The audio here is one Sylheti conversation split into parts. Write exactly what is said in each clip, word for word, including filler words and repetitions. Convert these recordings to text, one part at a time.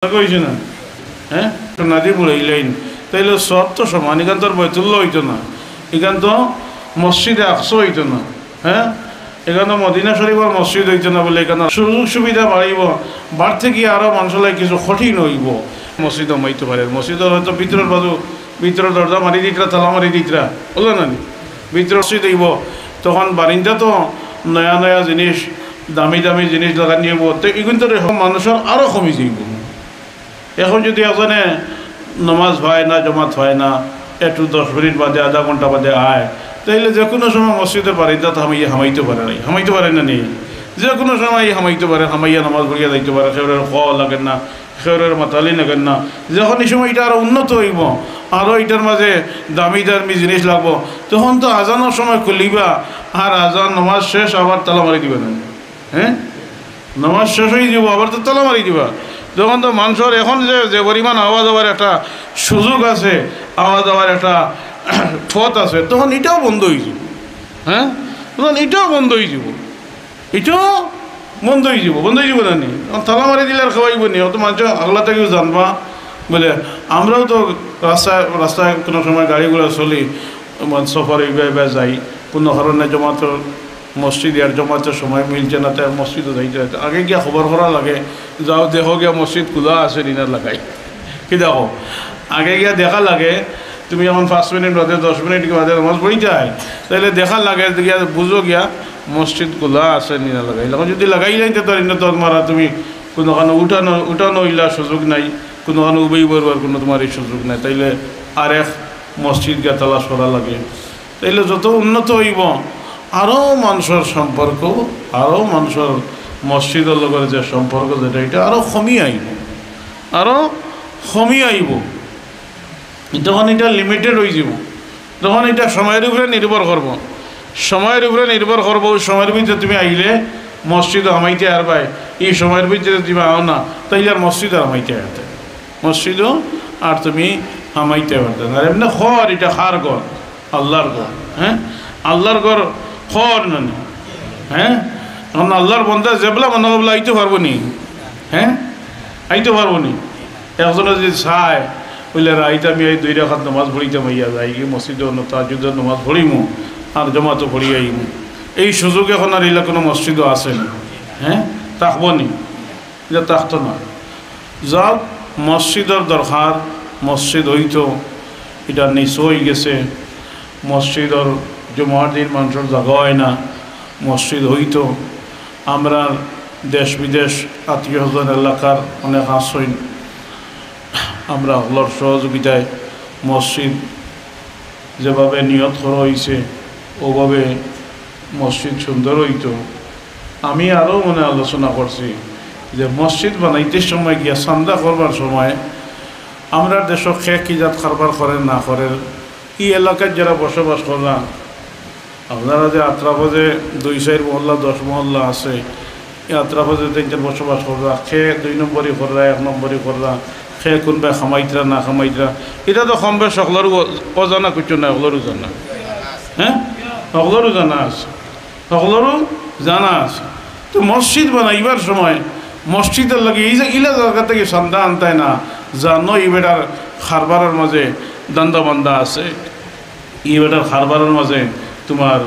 কইছে না? হ্যাঁ, নাদি বুড়াইলেন, তাইলে সব তো সমান। এখান তো আর বয়তুল্লাহ হইতো না, এখান তো মসজিদে আকসা হইতো না। হ্যাঁ, এখান তো মদিনা শরীফের মসজিদ হইতো না, বলে এখান সুযোগ সুবিধা বাড়িব, বাড়তে গিয়ে আরো মানুষের লাগি কিছু কঠিন হইব। মসজিদ হমাইতে পারে, মসজিদর হয়তো ভিতরের বাজু, ভিতরের দরজা মারি দিতরা, তালা মারি দিতরা, বুঝলেন না নি? ভিতরে মসজিদ হইব, তখন বারিন্দা তো নয়া নয়া জিনিস, দামি দামি জিনিস লাগানি হইব, তো এগুলো তো মানুষের আরো কমি যাইব। এখন যদি একজনে নমাজ পায় না, জমাত পায় না, একটু দশ মিনিট বাদে, আধা ঘন্টা বাদে আয়, তাইলে যে কোনো সময় মসজিদর বারিন্দাত হামাইয়া হামাইতে পারে নাই, হামাইতে পারে না নি? যে কোনো সময় হামাইতে পারে, হামাইয়া নমাজ পড়িয়া যাইতে পারে, কেউরে কওয়া লাগে না, কেউরে মাতানি লাগে না। যখন এই সময় এটা আরো উন্নত হইব, আরো এটার মাঝে দামি দামি জিনিস লাগবো, তখন তো আজানর সময় খুলিবা, আর আজান নমাজ শেষ আবার তালা মারি দিবা না, হ্যাঁ? নমাজ শেষ হয়ে যাব, আবার তো তালা মারি দিবা। তখন তো মানুষের এখন যে, যে পরিমাণ আওয়া যাওয়ার একটা সুযোগ আছে, আওয়া যাওয়ার একটা পথ আছে, তখন এটাও বন্ধ হয়ে যাব। হ্যাঁ, তখন এটাও বন্ধ হয়ে যাব, এটাও বন্ধ হয়ে যাব, বন্ধ হয়ে যাব না নি? তখন তালা মারি দিলে আর খাওয়াইব নি? অত মানুষ আগলা থাকিও জানবা। বলে, আমরাও তো রাস্তায় রাস্তায় কোনো সময় গাড়ি ঘোড়া চলি, মানে সফর এইভাবে যাই, কোনো কারণে জমাত মসজিদ আর জমাতের সময় মিলছে না, তাই মসজিদও যাইতে হয়। আগে গিয়া খবর করা লাগে, যাও দেখো গিয়া মসজিদ খোলা আছে নি না লাগাই। কি দেখো, আগে গিয়া দেখা লাগে, তুমি এখন পাঁচ মিনিট বাদে, দশ মিনিট বাদে নামাজ পড়িতে হয়, তাহলে দেখা লাগে গিয়া বুঝো গিয়া মসজিদ খোলা আছে নি না লাগাই। এখন যদি লাগাই যাইতে পারি না, তো তোমার আর তুমি কোনো কারণে উঠানো উঠানো হইলা সুযোগ নাই, কোনো কারণে উবেই বরবার কোনো তোমার এই সুযোগ নাই, তাইলে আরেক মসজিদ গিয়া তালাশ করা লাগে। তাইলে যত উন্নত হইব, আরো মানুষের সম্পর্ক, আরো মানুষের মসজিদর লগে যে সম্পর্ক যেটা, এটা আরো কমি আইব, আরো কমি আইব। তখন এটা লিমিটেড হয়ে যাব, তখন এটা সময়ের উপরে নির্ভর করব, সময়ের উপরে নির্ভর করব। ওই সময়ের ভিতরে তুমি আইলে মসজিদও হামাইতে পারবায়, এই সময়ের ভিতরে তুমি আও না, তাইলে আর মসজিদও হামাইতে পারতে, মসজিদও আর তুমি হামাইতে পারতে না। আর এমনি ঘর, এটা কার ঘর? আল্লাহর ঘর। হ্যাঁ, আল্লাহর ঘর ঘর না নি? হ্যাঁ, এখন আল্লাহর বন্দা যেবলা মনে করবলা আইতে পারবো নি? হ্যাঁ, আইতে পারবো নি? একজনে যদি চায়, বুলে, "রাইত আমি এই দুই রাকাত নামাজ পড়িতাম, আইয়া যাই কি মসজিদে অন্য তাহাজ্জুদের নামাজ পড়িমু, আর জমাতো পড়ি আইমু।" এই সুযোগ এখন আর এইলা কোনো মসজিদও আছে না। হ্যাঁ, থাকবো নি? এটা থাকতো না। যাক, মসজিদর দরকার, মসজিদ হইতো, এটা নিচু হয়ে গেছে। মসজিদর জুমার দিন মানুষের জায়গা হয় না, মসজিদ হইতো। আমরা দেশ বিদেশ, আত্মীয় স্বজন, এলাকার অনেক আশ্রয়, আমরা হকলর সহযোগিতায় মসজিদ যেভাবে নিয়ত করা হয়েছে, ওভাবে মসজিদ সুন্দর হইতো। আমি আরও মনে আলোচনা করছি যে মসজিদ বানাইতে সময় গিয়া চান্দা করবার সময় আমরা দেশো কে কি জাত কারবার করে না করে, এই এলাকার যারা বসবাস কররা, আপনারা যে আত্রাফে যে দুই চাইর মহল্লা, দশ মহল্লা আছে, এই আত্রাফে যে তিন চাইর বসবাস কররা, কে দুই নম্বরি কররা, এক নম্বরি কররা, কে কোনবায় কামাইতরা না কামাইতরা, এটা তো কম বেশ হকলরও অজানা কিছু না, হকলরও জানা। হ্যাঁ, হকলরও জানা আছে, হকলরও জানা আছে। তো মসজিদ বানাইবার সময় মসজিদর লাগি এই যে ইলা জায়গা থাকি চান্দা আনতায় না, জানো ই বেটার কারবারর মাঝে ধান্দা বান্দা আছে, ই বেটার কারবারর মাঝে তোমার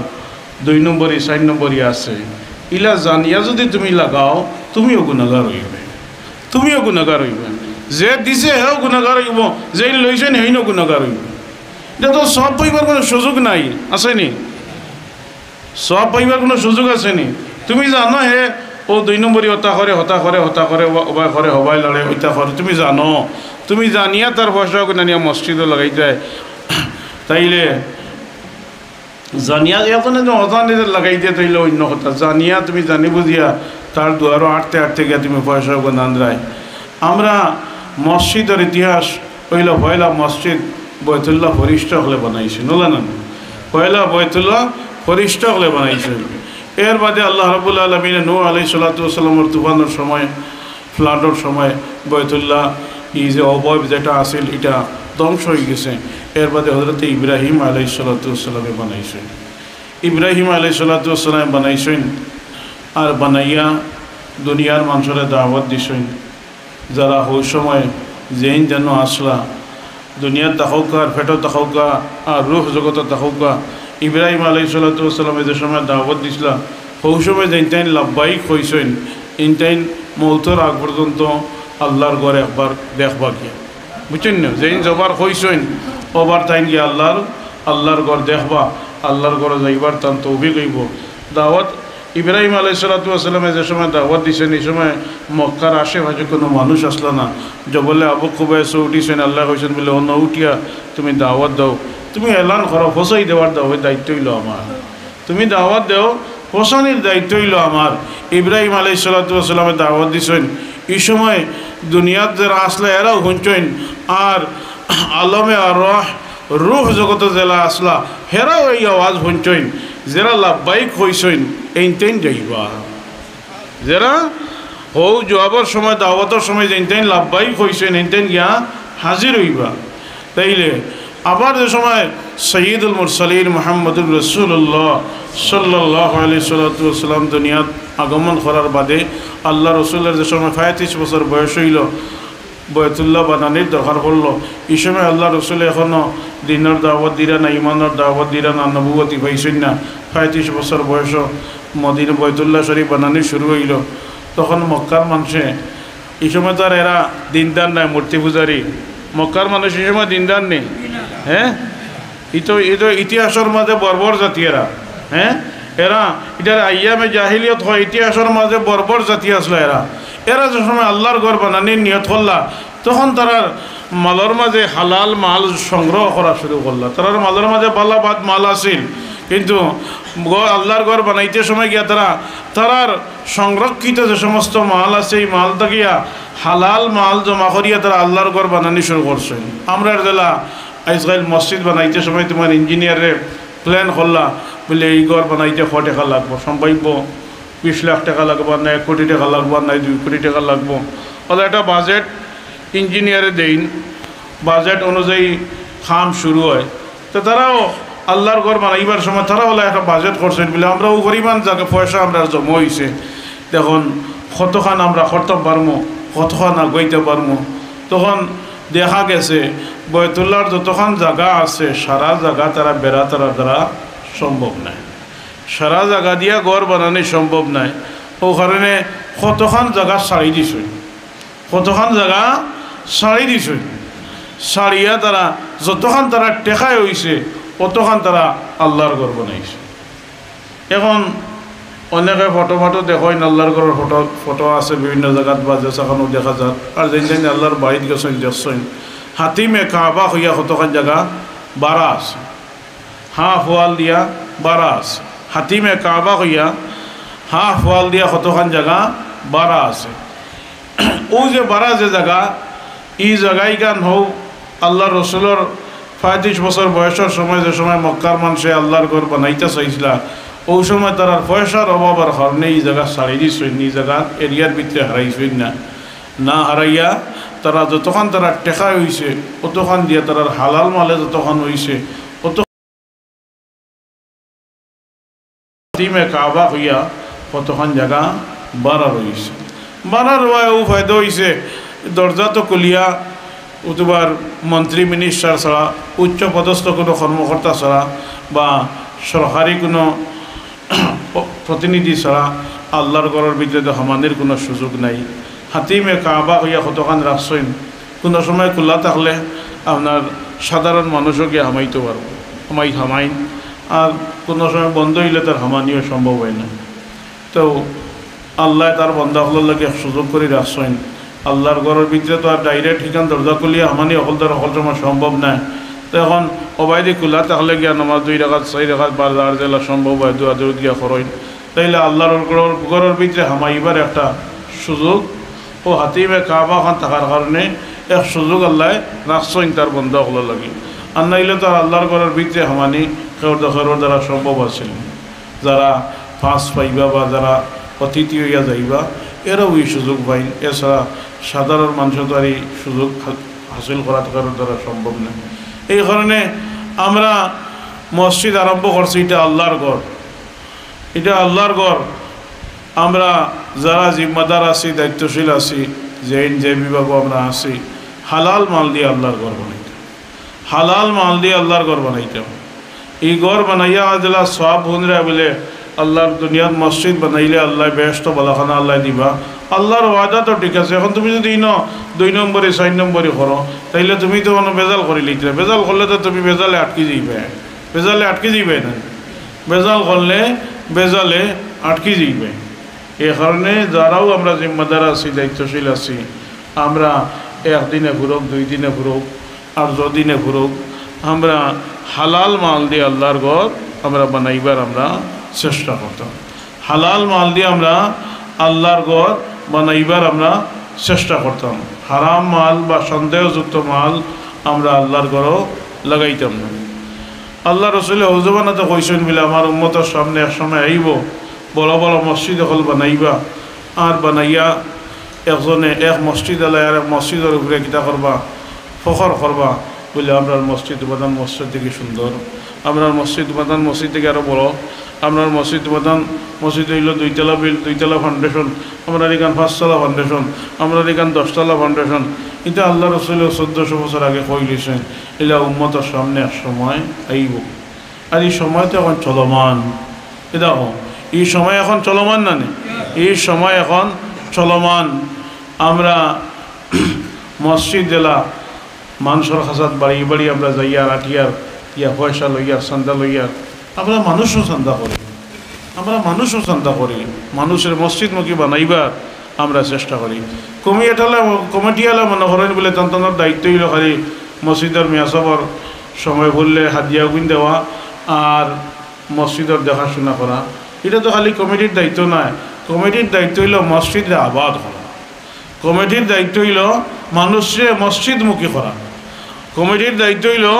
দুই নম্বরি, চাইর নম্বরি আছে, ইলা জানিয়া যদি তুমি লাগাও, তুমিও গুনাগার হইবে, তুমিও গুনাগার হইবে। যে দিছে হেও গুনাগার হইব, যে লইছেন হেইনও গুনাগার হইব। এটা তো সব পাইবার কোনো সুযোগ নাই, আছে নি? সব পাইবার কোনো সুযোগ আছে নি? তুমি জানো হে ও দুই নম্বরি হতা করে, হতা করে, হতা করে, ওবা-, ওবায় করে, হবায় লড়ে, ওইটা করে, তুমি জানো। তুমি জানিয়া তার পয়সা ওখানে আনিয়া মসজিদও লাগাইতায়, তাইলে জানিয়া এখানে যে অজানিতে লাগাই দিয়ে তাইলে অন্য কথা। জানিয়া তুমি জানি বুঝিয়া তার দুয়ারো আটতে আটতে গিয়া তুমি পয়সা ওখানে আনরায়। আমরা মসজিদর ইতিহাস অইলো পয়লা মসজিদ বয়তুল্লাহ ফিরিস্তা অকলে বানাইছইন, বুঝলা না? পয়লা বয়তুল্লাহ ফিরিস্তা অকলে বানাইছইন। এর বাদে আল্লাহ রাব্বুল আলামিনে নূহ আলাইহিস সালাতু ওয়াস সালামর তুফানর সময়, ফ্লাডর সময় বয়তুল্লাহ, ই যে অবয়ব যেটা আছিল, ইটা ধ্বংস হয়ে গেছে। এর বাদে হযরত ইব্রাহিম আলাইহিস সালাতু ওয়াস সালামে বানাইছইন। ইব্রাহিম আলাইহিস সালাতু ওয়াস সালামে বানাইছইন, আর বানাইয়া দুনিয়ার মানুষরে দাওয়াত দিছইন। যারা হউ সময় যেইন যেন আসলা, দুনিয়াত থাকউক্কা আর পেটো থাকউক্কা আর রুহ জগতো থাকউক্কা, ইব্রাহিম আলাইহিস সালাতু ওয়াস সালামে যে সময় দাওয়াত দিছলা, হউ সময় যেইন তাইন লাব্বাইক কইছইন, ইন তাইন মউতর আগ পর্যন্ত আল্লার ঘর একবার দেখবা গিয়া। বুঝছইন না? যেইন যবার কইছইন, অবার তাইন গিয়া আল্লার, আল্লার ঘর দেখবা, আল্লার ঘরো যাইবার তান তৌফিক অইবো। দাওয়াত ইব্রাহিম আলাইহিস সালাতু ওয়াস সালামে যে সময় দাওয়াত দিছইন, ই সময় মক্কার আশেপাশে কুনু মানুষ আসলা না। জবলে আবু কুবাইসো উঠিছইন, আল্লায় কইছইন বুলে, "অনো উঠিয়া তুমি দাওয়াত দেও, তুমি এলান করো, পৌছাই দেওয়ার দাও, দায়িত্ব অইলো আমার।" তুমি দাওয়াত দেও, পৌছানির দায়িত্ব অইলো আমার। ইব্রাহিম আলাইহিস সালাতু ওয়াস সালামে দাওয়াত দিছইন, ই সময় দুনিয়াত যেরা আসলা এরাও হুনছইন, আর আলমে আরওয়াহ, রুহ জগতো যেরা আসলা, হেরাও এই আওয়াজ হুনছইন, যেরা লাব্বাইক কইছইন, এইন তাইন যাইবা। যেরা হউ জবাবর সময়, দাওয়াতর সময় যেইন তাইন লাব্বাইক কইছইন, এইন তাইন গিয়া হাজির অইবা। তাইলে আবার যে সময় সাইয়্যিদুল মুরসালিন মুহাম্মদুর রাসূলুল্লাহ সাল্লাল্লাহু আলাইহি সাল্লাতু ওয়াস সালাম দুনিয়াত আগমন করার বাদে আল্লার রসুলর যে সময় পঁয়ত্রিশ বছর বয়স অইলো, বায়তুল্লাহ বানানির দরকার পড়লো। ই সময় আল্লার রসুলে এখনো দিনর দাওয়াত দিরা না, ইমানর দাওয়াত দিরা না, নবুয়তি পাইছইন না। পঁয়ত্রিশ বছর বয়সো মদিনা বায়তুল্লাহ শরীফ বানানি শুরু অইলো। তখন মক্কার মানষে, ই সময় তো আর এরা দিনদার নায়, মূর্তি পূজারী। মক্কার মানুষ ই সময় দিনদার নি? হ্যাঁ? ই তো, ই তো ইতিহাসর মাঝে বর্বর জাতি এরা। হ্যাঁ? এরা, ইটারে আইয়ামে জাহিলিয়ত কয়, ইতিহাসর মাঝে বর্বর জাতি আছলা এরা। এরা যে সময় আল্লার ঘর বানানির নিয়ত করলা, তখন তারার মালর মাঝে হালাল মাল সংগ্রহ করা শুরু করলা। তারার মালর মাঝে বালা বাদ মাল আছিল, কিন্তু ঘর, আল্লার ঘর বানাইতে সময় গিয়া তারা, তারার সংরক্ষিত যে সমস্ত মাল আছে, এই মাল থাকিয়া হালাল মাল জমা করিয়া তারা আল্লার ঘর বানানি শুরু করছইন। আমরার যেলা আইজকাইল মসজিদ বানাইতে সময় তুমার ইঞ্জিনিয়ারে plan করলা, বুলে, "এই ঘর বানাইতে ক টেকা লাগবো?" সম্ভাব্য বিশ লাখ টেকা লাগবো, আর না এক কোটি টেকা লাগবো, আর না দুই কোটি টেকা লাগবো। অলা একটা budget ইঞ্জিনিয়ারে দেইন, budget অনুযায়ী কাম শুরু অয়। তো তারাও আল্লার ঘর বানাইবার সময় তারাও অলা একটা budget করছইন বুলে, "আমরা অউ পরিমাণ জাগা পয়সা আমরার জমা অইছে, দেখইন কতখান আমরা করতাম পারমু, কতখান আগাইতাম পারমু।" তখন দেখা গেছে বায়তুল্লাহর যতখান জাগা আছে, সারা জাগা তারা বেড়া তারার দ্বারা সম্ভব নায়। সারা জাগা দিয়া ঘর বানানি সম্ভব নায়। অউ কারণে কতখান জাগা ছাড়ি দিছইন, কতখান জাগা ছাড়ি দিছইন। ছাড়িয়া তারা যতখান তারা টেকায় অইছে, অতখান তারা আল্লার ঘর বানাইছে। এখন অনেকে ফটো ফটো দেখইন, আল্লার ঘরর ফটো, ফটো আছে বিভিন্ন জাগাত, বাজে সেখানেও দেখা যায়। আর যেইন যেইন আল্লার বাড়িত গেছইন, দেখছইন, হাতিমে কাবা কইয়া কতখান জাগা বাড়া আছে। হাফ ওয়াল দিয়া বাড়া আছে। হাতিমে কাবা কইয়া হাফ ওয়াল দিয়া কতখান জাগা বাড়া আছে। অউ যে বাড়া যে জাগা, ই জাগাইখান হউ আল্লার রসুলর পঁয়ত্রিশ বছর বয়সর সময়, যে সময় মক্কার মানষে আল্লার ঘর বানাইতা চাইছলা, অউ সময় তারার পয়সার অভাবর কারণে ই জাগা ছাড়ি দিছইন, ই জাগার এরিয়ার ভিতরে হারাইছইন না। না হারাইয়া তারা যতখান তারার টেকায় অইছে, অতখান দিয়া তারার হালাল মালে যতখান অইছে, অত হাতিমে কাবা কইয়া কতখান জাগা বাড়া রইছে। বাড়া রওয়ায় অউ ফায়দা অইছে, দরজা তো খুলিয়া অউ তুমার মন্ত্রী মিনিস্টার ছাড়া, উচ্চ পদস্থ কুনু কর্মকর্তা ছাড়া বা সরকারি কুনু প-, প্রতিনিধি ছাড়া আল্লার ঘরর ভিতরে তো হামানির কুনু সুযোগ নাই। হাতিমে কাবা কইয়া কতখান রাখছইন, কুনু সময় খুলা থাকলে আপনার সাধারণ মানুষও গিয়া হামাইতো পারবো, হামাই, হামাইন। আর কুনু সময় বন্ধ অইলে তার হামানিও সম্ভব অয় না। তো আল্লায় তার বন্দা অকলর লাগি এক সুযোগ করি রাখছইন। আল্লার ঘরর ভিতরে তো আর direct হিখান দরজা খুলিয়া হামানি অকলতার অকল সময় সম্ভব নায়। তো এখন অবায়দি খুলা থাকলে গিয়া নমাজ দুই রাকাত, চাইর রাকাত বা যার যেলা সম্ভব অয় দোয়া দরুদ গিয়া করইন। তাইলে আল্লার ঘরর, ঘরর ভিতরে হামাইবার একটা সুযোগ, অউ হাতিমে কাবা খান থাকার কারণে এক সুযোগ আল্লায় রাখছইন তার বন্দা অকলর লাগি। আর নাইলে তো আর আল্লার ঘরর ভিতরে হামানি কেউর দ-, কেউর দ্বারা সম্ভব আছিল না। যারা পাস পাইবা বা যারা অতিথি অইয়া যাইবা, এরাও ই সুযোগ পাইন। এছাড়া সাধারণ মানষে তো আর ই সুযোগ হা-, হাসিল করা কেউর দ্বারা সম্ভব নায়। এই কারণে আমরা মসজিদ আরম্ভ করছি, ইটা আল্লার ঘর, ইটা আল্লার ঘর। আমরা যারা জিম্মাদার আছি, দায়িত্বশীল আছি, যেইন যে বিভাগো আমরা আছি, হালাল মাল দিয়া আল্লার ঘর বানাইতাম, হালাল মাল দিয়া আল্লার ঘর বানাইতাম। ই ঘর বানাইয়া আদলা সওয়াব হুনরা বুলে আল্লার দুনিয়াত মসজিদ বানাইলে আল্লায় বেহেস্তো বালাখানা আল্লায় দিবা। আল্লার ওয়াদা তো ঠিক আছে। এখন তুমি যুদি ইনো দুই নম্বরি, চাইর নম্বরি করো, তাইলে তুমি তো অনো বেজাল করিলিতরায়। বেজাল করলে তো তুমি বেজালে আটকি যাইবায়, বেজালে আটকি যাইবায় না? বেজাল করলে বেজালে আটকি যাইবায়। এ কারণে যারাও আমরা জিম্মাদার আছি, দায়িত্বশীল আছি, আমরা একদিনে ফুরুক, দুই দিনে ফুরুক, আর যদিনে ফুরুক, আমরা হালাল মাল দিয়া আল্লার ঘর আমরা বানাইবার আমরা চেষ্টা করতাম। হালাল মাল দিয়া আমরা আল্লার ঘর বানাইবার আমরা চেষ্টা করতাম। হারাম মাল বা সন্দেহযুক্ত মাল আমরা আল্লার ঘরো লাগাইতাম না। আল্লার রসুলে হউ জমানাত কইছইন বুলে, আমার উম্মতর সামনে এক সময় আইবো, বড় বড় মসজিদ অকল বানাইবা, আর বানাইয়া একজনে এক মসজিদ আলায় আর এক মসজিদর উপরে কিতা করবা, ফখর করবা, বুলে, আমরার মসজিদ উপাদান মসজিদ থাকি সুন্দর, আমরার মসজিদ উপাদান মসজিদ থাকি আরো বড়, আমরার মসজিদ উপাদান মসজিদ অইলো দুইতলা বিল, দুইতলা ফাউন্ডেশন, আমরার ইখান পাঁচতলা ফাউন্ডেশন, আমরার ইখান দশতলা ফাউন্ডেশন। ইটা আল্লার রসুলে চৌদ্দশো বছর আগে কইলিছইন, ইলা উম্মতর সামনে এক সময় আইবো। আর ই সময় তো এখন চলমান। এ দেখো, ই সময় এখন চলমান না নি? ই সময় এখন চলমান। আমরা মসজিদ দিলা, মানষর খাছাত বাড়ি বাড়ি আমরা যাইয়ার, আটিয়ার, ইয়া পয়সা লইয়ার, চান্দা লইয়ার। আমরা মানুষও চান্দা করি, আমরা মানুষও চান্দা করি, মানুষরে মসজিদমুখী বানাইবার আমরা চেষ্টা করি। কমিটিআলা, কমিটিআলা মনে করইন বুলে তান তানর দায়িত্ব অইলো খালি মসজিদর মিয়াসাবর সময় পড়লে হাদিয়াগুইন দেওয়া আর মসজিদর দেখাশুনা করা। ইটা তো খালি কমিটির দায়িত্ব নায়, কমিটির দায়িত্ব অইলো মসজিদরে আবাদ করা। কমিটির দায়িত্ব অইলো মানুষরে মসজিদমুখী করা। কমিটির দায়িত্ব অইলো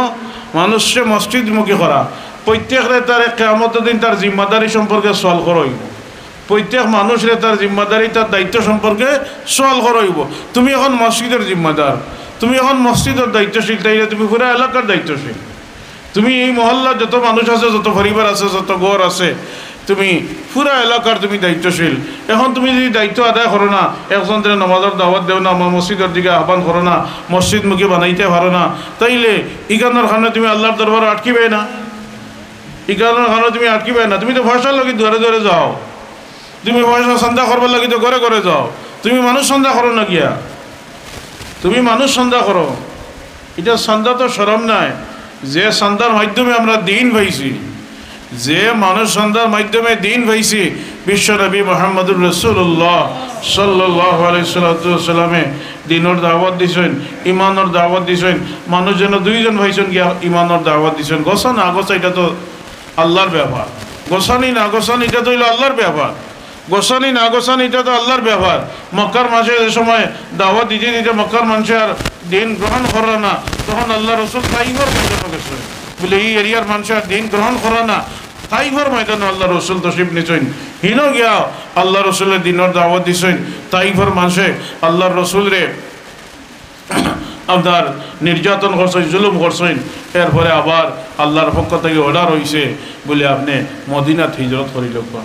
মানুষরে মসজিদমুখী করা। প্রত্যেকরে তার কিয়ামতর দিন তার জিম্মাদারি সম্পর্কে সওয়াল করা অইবো। প্রত্যেক মানুষরে তার জিম্মাদারি, তার দায়িত্ব সম্পর্কে সওয়াল করা অইবো। তুমি এখন মসজিদর জিম্মাদার, তুমি এখন মসজিদর দায়িত্বশীল, তাইলে তুমি পুরা এলাকার দায়িত্বশীল। তুমি এই মহল্লার যত মানুষ আছে, যত পরিবার আছে, যত ঘর আছে, তুমি পুরা এলাকার তুমি দায়িত্বশীল। এখন তুমি যুদি দায়িত্ব আদায় করো না, একজনরে নমাজর দাওয়াত দেও না, ম-, মসজিদর দিকে আহ্বান করো না, মসজিদমুখী বানাইতে পারো না, তাইলে ইখানর কারণে তুমি আল্লার দরবারো আটকিবায় না। ইখানর কারণে তুমি আটকিবায় না। তুমি তো পয়সার লাগি দুয়ারে দুয়ারে যাও, তুমি পয়সা চান্দা করবার লাগি তো ঘরে ঘরে যাও, তুমি মানুষ চান্দা করো না গিয়া, তুমি মানুষ চান্দা করো। ইটা চান্দা তো শরম নায়। যে চান্দার মাধ্যমে আমরা দিন পাইছি, যে মানুষ চান্দার মাধ্যমে দিন পাইছি, বিশ্বনবী মুহাম্মদুর রাসূলুল্লাহ সাল্লাল্লাহু আলাইহি সাল্লাতু ওয়াসাল্লামে দিনর দাওয়াত দিছইন, ইমানর দাওয়াত দিছইন। মানুষ যেন দুইজন পাইছইন গিয়া ইমানর দাওয়াত দিছইন। গছা না গছা ইটা তো আল্লার ব্যাপার, গছানি না গছানি ইটা তো অইলো আল্লার ব্যাপার। গছানি না গছানি ইটা তো আল্লার ব্যাপার। মক্কার মানষে যে সময় দাওয়াত দিতে দিতে মক্কার মানষে আর দিন গ্রহণ কররা না, তখন আল্লার রসুল তাইফর ময়দানো গেছইন। বুলে, ই এরিয়ার মানষে আর দিন গ্রহণ কররা না, তাইফর ময়দানো আল্লার রসুল তশরিফ নিছইন। হিনো গিয়া আল্লার রসুলে দিনর দাওয়াত দিছইন। তাইফর মানষে আল্লার রসুলরে আপনার নির্যাতন করছইন, জুলুম করছইন, এরপরে আবার আল্লার পক্ষ থাকি অর্ডার অইছে বুলে, আপনে মদিনাত হিজরত করিলউক্কা,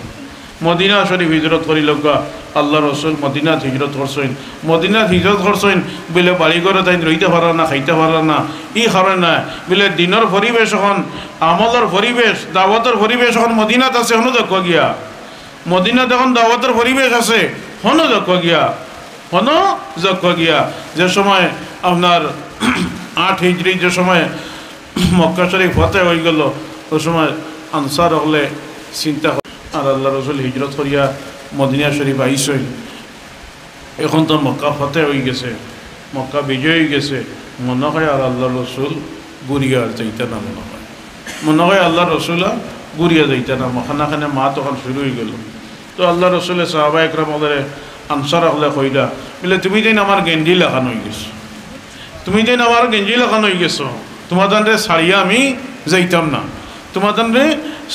মদিনা শরীফ হিজরত করিলউক্কা। আল্লার রসুল মদিনাত হিজরত করছইন, মদিনাত হিজরত করছইন বুলে বাড়িঘরো তাইন রইতা পাররা না, খাইতা পাররা না, ই কারণে নায়। বুলে দিনর পরিবেশ অখন, আমলর পরিবেশ, দাওয়াতর পরিবেশ অখন মদিনাত আছে, হনো যাউক্কা গিয়া। মদিনাত অখন দাওয়াতর পরিবেশ আছে, হনো যাউক্কা গিয়া, হনো যাউক্কা গিয়া। যে সময় আপনার আট হিজরি, যে সময় মক্কা শরীফ ফতেহ অইগেলো, অউ সময় আনসার অকলে চিন্তা কর-, আর আল্লার রসুল হিজরত করিয়া মদিনা শরীফ আইছইন। অখন তো মক্কা ফতেহ অইগেছে, মক্কা বিজয় অইগেছে, মনো কয় আর আল্লার রসুল ঘুরিয়া আর যাইতা না, মনো কয়, মনো কয় আল্লার রসুল আর ঘুরিয়া যাইতা না। মক্কা খানে মাত অখন শুরু অইগেলো। তো আল্লার রসুলে সাহাবা একরাম অকলরে, আনসার অকলে কইলা, বুলে, তুমি তাইন আমার গেঞ্জি লাখান অইগেছো, তুমি তাইন আমার গেঞ্জি লাখান অইগেছো, তুমাতানরে ছাড়িয়া আমি যাইতাম না, তুমাতানরে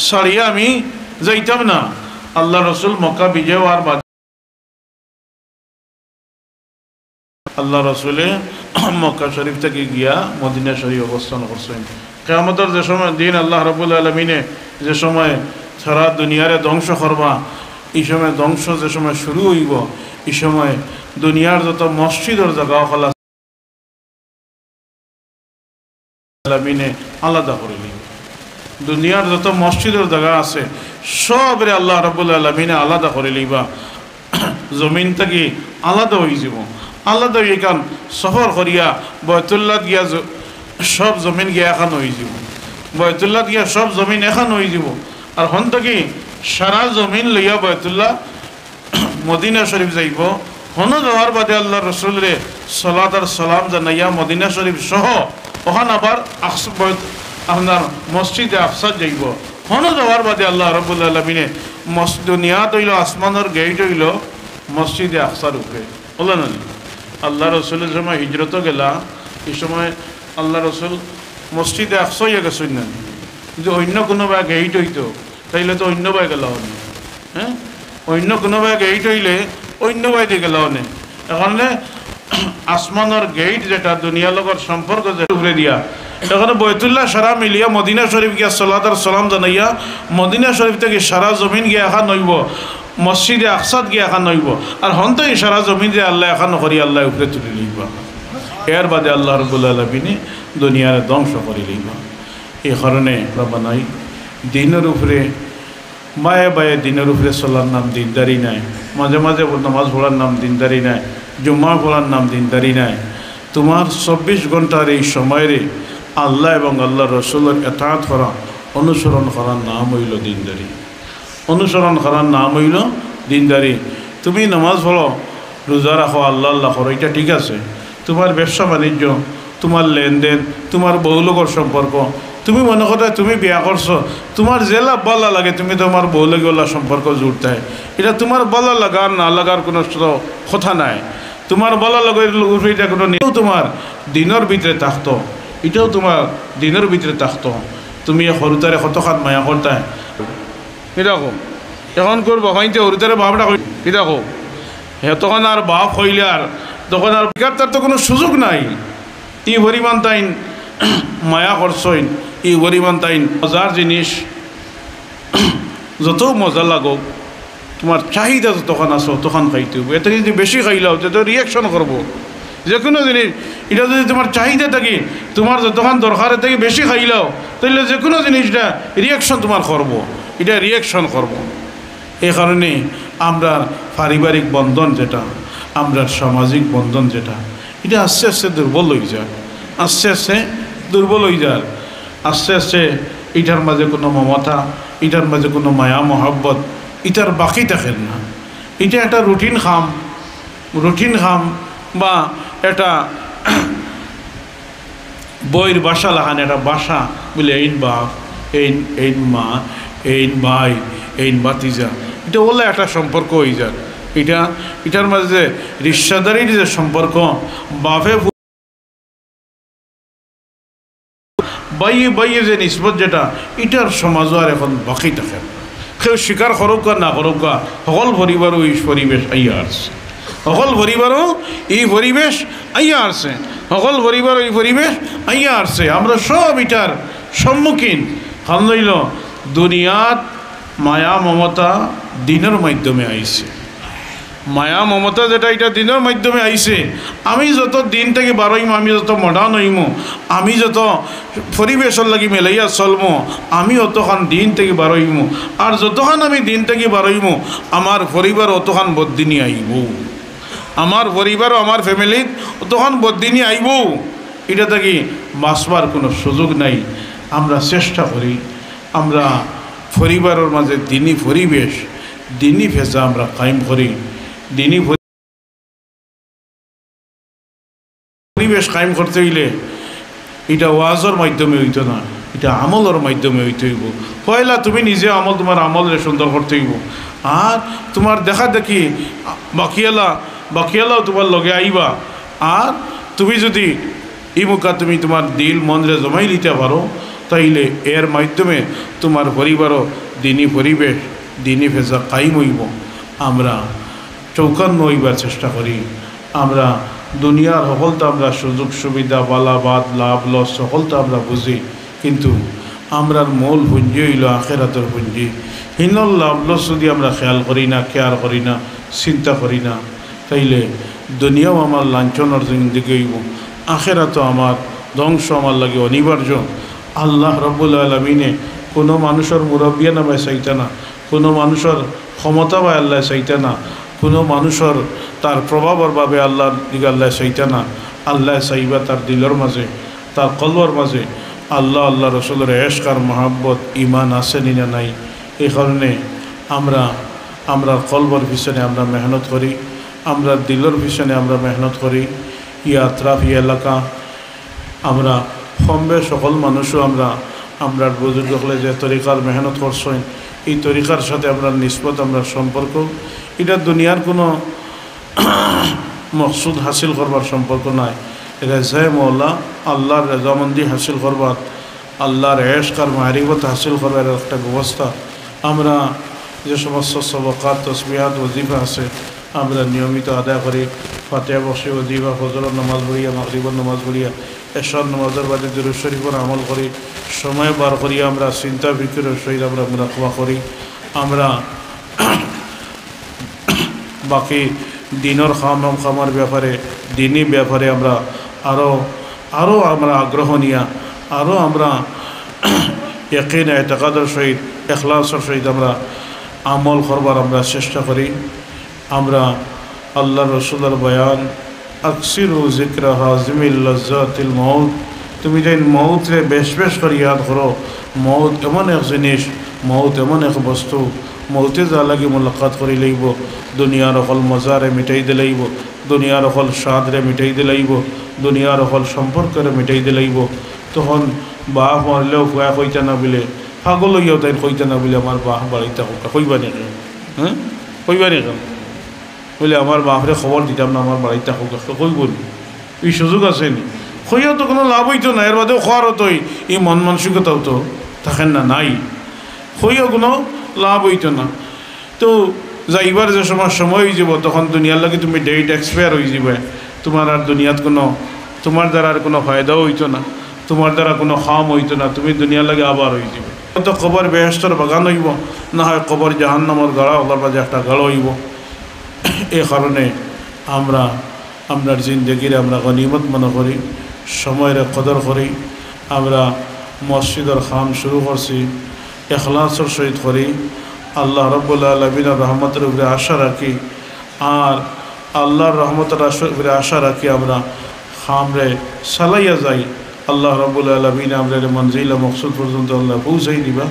ছাড়িয়া আমি যাইতাম না। আল্লার রসুল মক্কা বিজয় অওয়ার বাদে আল্লার রসুলে মক্কা শরীফ থাকি গিয়া মদিনা শরীফ অবস্থান করছইন। কিয়ামতর যে সময় দিন আল্লাহ রাব্বুল আলামিনে যে সময় সারা দুনিয়ারে ধ্বংস করবা, ই সময় ধ্বংস যে সময় শুরু অইবো, ই সময় দুনিয়ার যত মসজিদর জাগা অকল আলামিনে আলাদা করি লইবা। দুনিয়ার যত মসজিদর জাগা আছে, সবরে আল্লাহ রাব্বুল আলামিনে আলাদা করি লইবা। জমিন থাকি আলাদা অইযিবো। আলাদা অইয়া এখান সফর করিয়া বয়তুল্লাত গিয়া জ-, সব জমিন গিয়া এখান অইযিবো। বয়তুল্লাত গিয়া সব জমিন এখান অইযিবো। আর হন থাকি সারা জমিন লইয়া বয়তুল্লাহ মদিনা শরীফ যাইবো। হনো যাওয়ার বাদে আল্লাহর রসুলরে সালাত আর সালাম জানাইয়া মদিনা শরীফ সহ অখান আবার আকস-, বয়ত-, আপনার মসজিদে আকসাত যাইবো। হনো যাওয়ার বাদে আল্লাহ রাব্বুল আলামিনে মস-, দুনিয়াত অইলো, আসমানর গেইট অইলো মসজিদে আকসার উপরে। অইলো না নি? আল্লাহ রসুলের সময় হিজরতও গেলা, ই সময় আল্লাহ রসুল মসজিদে আকসা অইয়া গেছইন না নি? যদি অইন্য কুনুবায় গেইট অইতো, তাইলে তো অইন্যবায় গেলা অনে। হ্যাঁ, অইন্য কুনুবায় গেইট অইলে অইন্যবায় দি গেলা অনে। এখানে আসমানর গেইট যেটা, দুনিয়ার লগর সম্পর্ক যেটা উপরে দিয়া, এখানে বয়তুল্লাহ সারা মিলিয়া মদিনা শরীফ গিয়া সালাত আর সালাম জানাইয়া মদিনা শরীফ থাকি সারা জমিন গিয়া এখান অইবো, মসজিদে আকসাত গিয়া এখান অইবো। আর হন থাকি সারা জমিন যে আল্লাহ এখান করি আল্লাহ উপরে তুলি লইবা। এর বাদে আল্লাহ রাব্বুল আলামিনে দুনিয়ারে ধ্বংস করি লইবা। এই কারণে বাবা নাই, দিনর উপরে, বায়ে বায়ে দিনর উপরে চলার নাম দিনদারি নায়, মাঝে মাঝে নামাজ পড়ার নাম দিনদারি নায়, জুম্মা পড়ার নাম দিনদারি নায়। তোমার চব্বিশ ঘন্টার এই সময়রে আল্লাহ এবং আল্লাহর রসুলের এতাআত করা, অনুসরণ করার নাম অইলো দিনদারি। অনুসরণ করার নাম অইলো দিনদারি। তুমি নামাজ পড়ো, রোজা রাখো, আল্লাহ আল্লাহ করো, ইটা ঠিক আছে। তোমার ব্যবসা বাণিজ্য, তোমার লেনদেন, তোমার বউ লগর সম্পর্ক, তুমি মনে করো তুমি বিয়া করছো, তোমার যেলা ভালা লাগে তুমি তোমার বউ লগে অলা সম্পর্ক জুড়তায়। ইটা তোমার ভালা লাগা আর না লাগার কুনু স-, কথা নাই। তোমার ভালা লাগা উপরে ইটা কুনু নি-, তোমার দিনর ভিতরে থাকতো, ইটাও তোমার দিনর ভিতরে থাকতো। তুমি এক হুরুতারে কতখান মায়া করতায়। কিতা কও? এখনকুর বাফাইন্তে হুরুতারে বাফ ডাকইন। কিতা কও? হে তখন আর বাফ কইলে আর, তখন আর বেকার তার তো কুনু সুযোগ নাই। ই পরিমাণ তাইন মায়া করছইন, ই পরিমাণ তাইন মজার জিনিস, যত মজা লাগউক, তোমার চাহিদা যতখান আছে, অতখান খাইতে অইবো। এর থাকি যদি বেশি খাইলাও, তে তো reaction করবো। যে কুনু জিনিস, ইটা যদি তোমার চাহিদা থাকি, তোমার যতখান দরকার, এর থাকি বেশি খাইলাও, তাইলে যে কুনু জিনিসটা reaction তোমার করবো, ইটা reaction করবো। এই কারণে আমরার পারিবারিক বন্ধন যেটা, আমরার সামাজিক বন্ধন যেটা, ইটা আস্তে আস্তে দুর্বল অইযার, আস্তে আস্তে দুর্বল অইযার, আস্তে আস্তে ইটার মাঝে কুনু মমতা, ইটার মাঝে কুনু মায়া মহব্বত, ইটার বাকি থাকের না। ইটা একটা routine কাম, routine কাম বা একটা বইর ভাষা লাখান একটা ভাষা, বুলে এইন বাফ, এইন, এইন মা, এইন ভাই, এইন ভাতিজা, ইটা অলা একটা সম্পর্ক অইযার। ইটা, ইটার মাঝে যে রিশতাদারির যে সম্পর্ক, বাফে পু-, ভাইয়ে ভাইয়ে যে নিসবত যেটা, ইটার সমাজও আর এখন বাকি থাকে না। কেউ স্বীকার করউক্কা না করউক্কা, হকল পরিবারও ই পরিবেশ আইয়া আছে। হকল পরিবারও ই পরিবেশ আইয়া আছে। হকল পরিবারও ই পরিবেশ আইয়া আছে। আমরা সব ইটার সম্মুখীন। কারণ অইলো, দুনিয়াত মায়া মমতা দিনর মাধ্যমে আইছে। মায়া মমতা যেটা, ইটা দিনর মাধ্যমে আইছে। আমি যত দিন থাকি বারইমু, আমি যত modern অইমু, আমি যত পরিবেশর লাগি মিলাইয়া চলমু, আমি অতখান দিন থাকি বারইমু। আর যতখান আমি দিন থাকি বারইমু, আমার পরিবার অতখান বদদিনি আইবো, আমার পরিবার ও আমার familyত অতখান বদদিনি আইবো। ইটা থাকি বাঁচবার কুনু সুযোগ নাই। আমরা চেষ্টা করি, আমরা পরিবারর মাঝে দিনি পরিবেশ, দিনি ফেজা আমরা কায়েম করি। দিনি পরি-, পরিবেশ কায়েম করতে অইলে ইটা ওয়াজর মাধ্যমে অইতো না, ইটা আমলর মাধ্যমে অইতে অইবো। পয়লা তুমি নিজে আমল, তোমার আমলরে সুন্দর করতে অইবো। আর তোমার দেখা দেখি বাকিআলা, বাকিআলাও তোমার লগে আইবা। আর তুমি যদি ই মুখা তুমি তোমার দিল মনরে জমাই লিতা পারো, তাইলে এর মাধ্যমে তোমার পরিবারও দিনি পরিবেশ, দিনি ফেজা কায়েম অইবো। আমরা চৌকান্না অইবার চেষ্টা করি। আমরা দুনিয়ার হকলতা আমরা সুযোগ সুবিধা, বালা বাদ, লাভ loss হকলতা আমরা বুঝি, কিন্তু আমরার মূল পুঞ্জি অইলো আখেরাতর পুঞ্জি। হিনর লাভ লস যুদি আমরা খেয়াল করি না, কেয়ার করি না, চিন্তা করি না, তাইলে দুনিয়াও আমার লাঞ্ছনর জিন্দেগি অইবো, আখেরাতও আমার ধ্বংস আমার লাগি অনিবার্য। আল্লাহ রব্বুল আলামিনে কুনু মানুষর মুরব্বিয়ানা বায় চাইতা না, কুনু মানুষর ক্ষমতা বায় আল্লায় চাইতা না, কুনু মানুষর তার প্রভাবর বাবে আল্লাহর দিকে আল্লায় চাইতা না। আল্লায় চাইবা তার দিলর মাঝে, তার কলবর মাঝে আল্লাহ, আল্লাহ রসুলর এশক আর মহব্বত, ইমান আছে নি না নাই। এই কারণে আমরা, আমরার কলবর পিছনে আমরা মেহনত করি, আমরার দিলর পিছনে আমরা মেহনত করি। ই আতরাফ, ই এলাকা, আমরা কম বেশ সকল মানুষও আমরা, আমরার বুজুর্গ অকলে যে তরিকার মেহনত করছইন, এই তরিকার সাথে আমরার নিসবত, আমরার সম্পর্ক, ইটা দুনিয়ার কুনু মকসুদ হাসিল করবার সম্পর্ক নায়। রেজায়ে মওলা, আল্লাহর রেজামন্দি হাসিল করবার, আল্লাহর এশক আর মারিফত হাসিল করবার একটা ব্যবস্থা। আমরা যে সমস্ত সবকাত, তসবিহাত, ওজিফা আছে, আমরা নিয়মিত আদায় করি। ফাতিহা বখশি ওজিফা, ফজরর নামাজ পড়িয়া, মাগরিবর নামাজ পড়িয়া, এশার নামাজর বাদে দুরূদ শরীফর আমল করি। সময় বার করি আমরা চিন্তা ফিকিরর সহিত আমরা মুরাকাবা করি। আমরা বাকি দিনর কাম, কামর ব্যাপারে, দিনি ব্যাপারে আমরা আরো, আরো আমরা আগ্রহ নিয়া, আরো আমরা ইয়াকিন, এতেকাদর সহিত, এখলাসর সহিত আমরা আমল করবার আমরা চেষ্টা করি। আমরা আল্লাহর রসুলর বয়ান, "আকসিরু যিকরা হাজিমিল লাজ্জাতিল মাউত", তুমি যেন মউতরে বেশ বেশ করি ইয়াদ করো। মউত এমন এক জিনিস, মউত এমন এক বস্তু, মউতে যার লাগি মুলাকাত করি লইবো, দুনিয়ার অকল মজারে মিটাই দিলাইবো, দুনিয়ার অকল স্বাদরে মিটাই দিলাইবো, দুনিয়ার অকল সম্পর্করে মিটাই দিলাইবো। তখন বাপ মরলেও ফুয়া কইতা না বুলে, পাগল অইয়াও তাইন কইতা না বুলে, "আমার বাপ বাড়িত থাকউক্কা", কইবা নি কেনে? হ্যাঁ, কইবা নি কেনে? বুলে, "আমার বাপরে খবর দিতাম না, আমার বাড়িত থাকউক্কা", কইবো নি? ই সুযোগ আছে নি? কইয়াও তো কুনু লাভ অইতো না, এর বাদেও কওয়ার অতই ই মন মানসিকতাও তো থাকের না, নাই। কইয়াও কুনু লাভ অইতো না। তো যাইবার যে সময়, সময় অইযিবো, তখন দুনিয়ার লাগি তুমি date expire অইযিবায়। তুমার আর দুনিয়াত কুনু, তুমার দ্বারা আর কুনু ফায়দাও অইতো না, তুমার দ্বারা কুনু কাম অইতো না, তুমি দুনিয়ার লাগি আবার অইযিবায়। তো কবর বেহেশতর বাগান অইবো, না হয় কবর জাহান্নামর গাড়া, ওগুলার মাঝে একটা গাড়া অইবো। এই কারণে আমরা আমরার জিন্দেগিরে আমরা গনিমত মনে করি, সময়রে কদর করি। আমরা মসজিদর কাম শুরু করছি, এখলাসর সহিত করি। আল্লাহ রব্বুল আলামিনর রহমতর উপরে আশা রাখি, আর আল্লাহর রহমতর আশা, উপরে আশা রাখি আমরা কামরে চালাইয়া যাই। আল্লাহ রব্বুল আলামিন আমরারে মঞ্জিল মকসুদ পর্যন্ত আল্লাহ পৌঁছাই দিবা।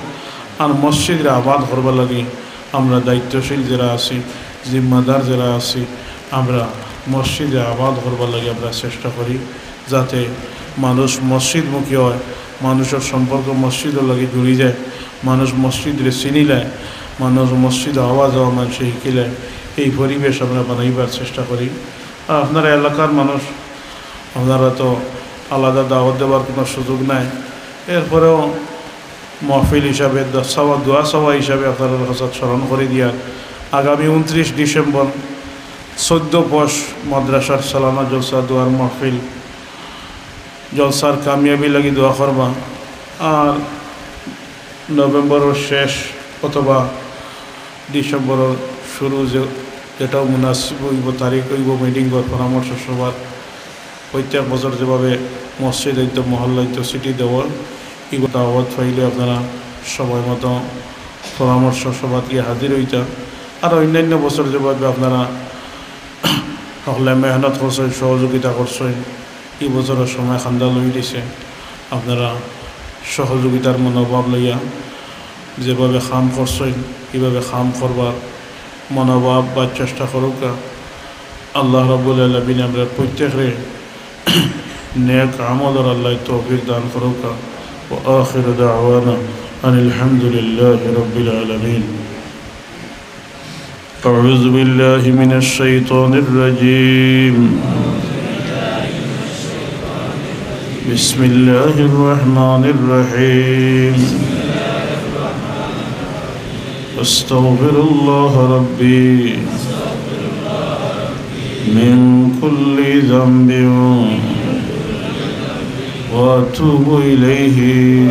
আর মসজিদরে আবাদ করবার লাগি আমরা দায়িত্বশীল যেরা আছি, জিম্মাদার যেরা আছি, আমরা মসজিদরে আবাদ করবার লাগি আমরা চেষ্টা করি, যাতে মানুষ মসজিদমুখী হয়, মানুষর সম্পর্ক মসজিদর লাগি জুড়ি যায়, মানুষ মসজিদরে চিনিলায়, মানুষ মসজিদ আওয়া যাওয়া মানষে শিখিলায়, এই পরিবেশ আমরা বানাইবার চেষ্টা করি। আর আপনারা এলাকার মানুষ, আপনারা তো আলাদা দাওয়াত দেবার কুনু সুযোগ নাই, এরপরেও মহফিল হিসাবে, দ-, চাওয়া, দোয়া চাওয়া হিসাবে আপনারার কাছে স্মরণ করি দিয়ার, আগামী ঊনত্রিশ ডিসেম্বর চোদ্দ পশ মাদ্রাসার সালানা জলসা দোয়ার মহফিল, জলসার কামিয়াবি লাগি দোয়া করবা। আর নভেম্বরর শেষ অথবা ডিসেম্বরর শুরু যে, যেটাও মুনাসিব অইবো, তারিখ অইবো মিটিংর পরামর্শ সভার। প্রত্যেক বছর যেভাবে মসজিদ অইতো, মহল্লা অইতো, সিটি দেওয়ার, ই দাওয়াত পাইলে আপনারা সময় মতো পরামর্শ সভাত গিয়া হাজির অইতা। আর অন্যান্য বছর যেভাবে আপনারা হকলে মেহনত করছইন, সহযোগিতা করছইন, ই বছরর সময় খান্দা লই দিছে। আপনারা সহযোগিতার মনোভাব লইয়া যেভাবে কাম করছইন, ইভাবে কাম করবার মনোভাব বা চেষ্টা করউক্কা। আল্লাহ রাব্বুল আলামিন আমরা প্রত্যেকরে নেক আমলর আল্লাহ তৌফিক দান করউক্কা। وآخر دعوانا أن الحمد لله رب العالمين. أعوذ بالله من الشيطان الرجيم. بسم الله الرحمن الرحيم. أستغفر الله ربي من كل ذنب وأتوب إليه.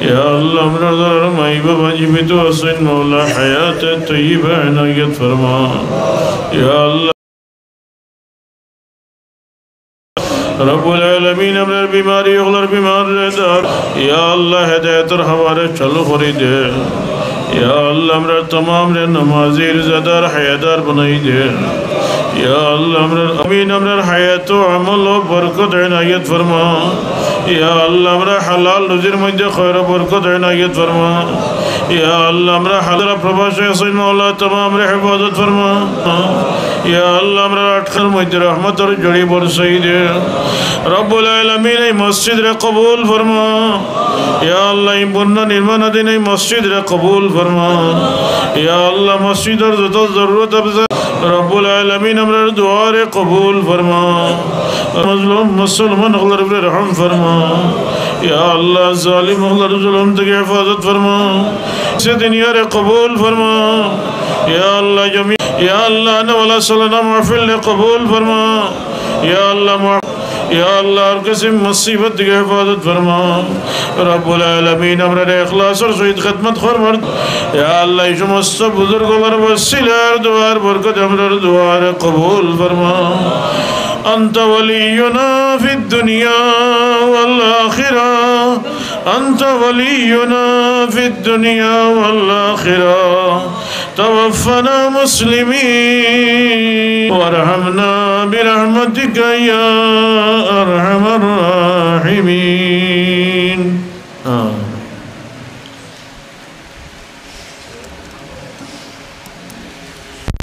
ইয়া আল্লাহ, আমরার যারার মাই বাবা জীবিত আছইন, মাওলা, হায়াতে তৈয়বা এনায়েত ফরমা। ইয়া আল্লাহ, রব্বুল আলামিন, আমরার বিমারি অকলর বিমাররে ধর। ইয়া আল্লাহ, হেদায়েতর হাওয়ারে চালু করি দে। ইয়া আল্লাহ, আমরার তামামরে নামাজি, রোজাদার, হায়াদার বানাই দে। ইয়া আল্লাহ, আমরার আমিন, আমরার হায়াত ও আমলো বরকত এনায়েত ফরমা। ইয়া আল্লাহ, আমরার হালাল রুজির মধ্যে খয়র ও বরকত এনায়েত ফরমা। ইয়া আল্লাহ, আমরার হালাল প্রবাসে আছইন, মাওলা, তামামরে হেফাজত ফরমা। ইয়া আল্লাহ, আমরার আটকার মধ্যে রহমতর ঝড়ি বরসাই দে। রব্বুল আলামিন, এই মসজিদরে কবুল ফরমা। ইয়া আল্লাহ, এই বন্যা নির্মাণাধীন এই মসজিদরে কবুল ফরমা। ইয়া আল্লাহ, মসজিদর যত জরুরত আছে, রব্বুল আলামিন, আমরার দোয়ারে কবুল ফরমা। মজলুম মুসলমান অকলর উপরে রহম ফরমা। ইয়া আল্লাহ, জালিম অকলর জুলুম থাকি হেফাজত ফরমা। সে দুনিয়ারে কবুল ফরমা। ইয়া আল্লাহ, জমি, ইয়া আল্লাহ, আনাওয়ালা সালানা মাহফিলরে কবুল ফরমা। ইয়া আল্লাহ, মা-, ইয়া আল্লাহ, আর কিছু মুসিবত থাকি হেফাজত ফরমা। রব্বুল আলামিন, আমরারে ইখলাসর সহিত খেদমত করবার। ইয়া আল্লাহ, এই সমস্ত বুজুর্গ অকলর ওসিলার দোয়ার বরকত আমরার দোয়ারে কবুল ফরমা। أنت ولينا في الدنيا والآخرة، أنت ولينا في الدنيا والآخرة، توفنا مسلمين وارحمنا برحمتك يا أرحم الراحمين.